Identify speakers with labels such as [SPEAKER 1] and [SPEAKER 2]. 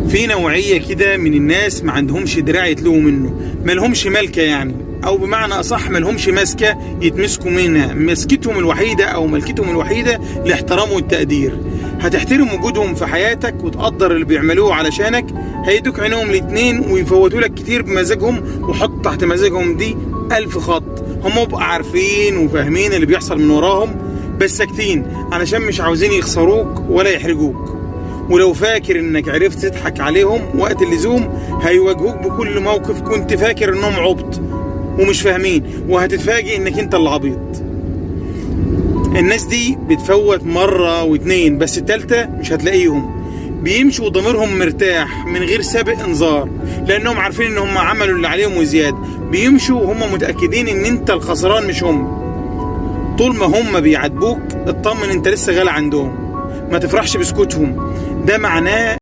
[SPEAKER 1] في نوعية كده من الناس ما عندهمش دراع يتلووا منه، ما لهمش ملكة يعني، أو بمعنى أصح ما لهمش ماسكة يتمسكوا منها. مسكتهم الوحيدة أو ملكتهم الوحيدة الاحترام والتقدير. هتحترم وجودهم في حياتك وتقدر اللي بيعملوه علشانك، هيدوك عينهم الاتنين ويفوتوا لك كتير بمزاجهم، وحط تحت مزاجهم دي 1000 خط. هم بقوا عارفين وفاهمين اللي بيحصل من وراهم، بس ساكتين علشان مش عاوزين يخسروك ولا يحرجوك. ولو فاكر انك عرفت تضحك عليهم وقت اللزوم، هيواجهوك بكل موقف كنت فاكر انهم عبط ومش فاهمين، وهتتفاجئ انك انت اللي عبيط. الناس دي بتفوت مرة واتنين، بس التالتة مش هتلاقيهم. بيمشوا ضميرهم مرتاح من غير سابق انذار، لانهم عارفين ان هم عملوا اللي عليهم وزيادة. بيمشوا وهم متأكدين ان انت الخسران مش هم. طول ما هم بيعاتبوك اطمن، انت لسه غالي عندهم. ما تفرحش بسكوتهم، ده معناه